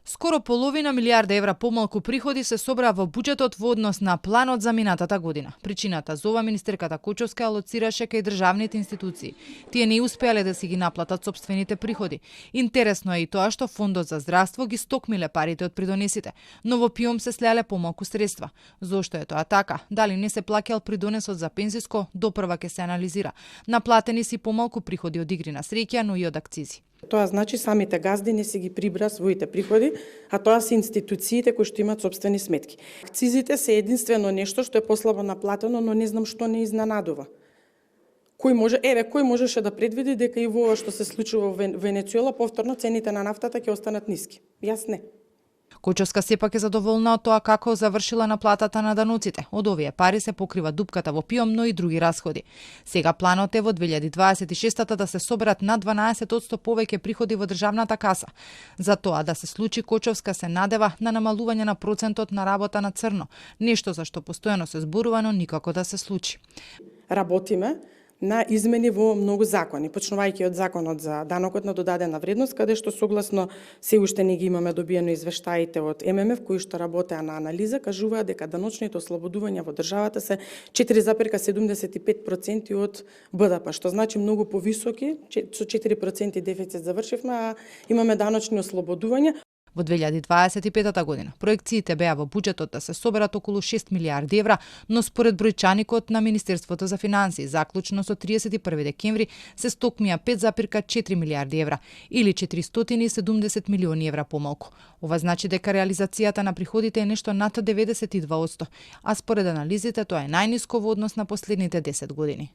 Скоро половина милијарда евра помалку приходи се собра во буџетот во однос на планот за минатата година. Причината за ова министерката Кочовска алоцираше кај државните институции. Тие не успеале да си ги наплатат сопствените приходи. Интересно е и тоа што Фондот за здравство ги стокмиле парите од придонесите, но во ПИОМ се слеале помалку средства. Зошто е тоа така? Дали не се плаќал придонесот за пензиско? Допрва ќе се анализира. Наплатени си помалку приходи од игри на среќа, но и од акцизи. Тоа значи самите газди не си ги прибра своите приходи, а тоа се институциите кои што имаат сопствени сметки. Акцизите се единствено нешто што е послабо наплатено, но не знам што не изненадува. Кој можеше да предвиди дека и во ова што се случува во Венецуела повторно цените на нафтата ќе останат ниски? Јас не. Кочовска сепак е задоволна од тоа како завршила наплатата на даноците. Од овие пари се покрива дупката во ПИОМ, но и други расходи. Сега планот е во 2026 да се соберат над 12% повеќе приходи во државната каса. За тоа да се случи, Кочовска се надева на намалување на процентот на работа на црно, нешто за што постојано се зборува, но никако да се случи. Работиме на измени во многу закони, почнувајќи од законот за данокот на додадена вредност, каде што согласно се уште не ги имаме добиено извештаите од ММФ кои што работеа на анализа, кажуваат дека даночните ослободувања во државата се 4,75% од БДП, што значи многу повисоки, со 4% дефицит завршивме, а имаме даночни ослободувања. Во 2025 година проекциите беа во буџетот да се соберат околу 6 милијарди евра, но според бројчаникот на Министерството за финансии, заклучно со 31 декември, се стокмија 5,4 милијарди евра или 470 милиони евра помалку. Ова значи дека реализацијата на приходите е нешто над 92%, а според анализите тоа е најниско во однос на последните 10 години.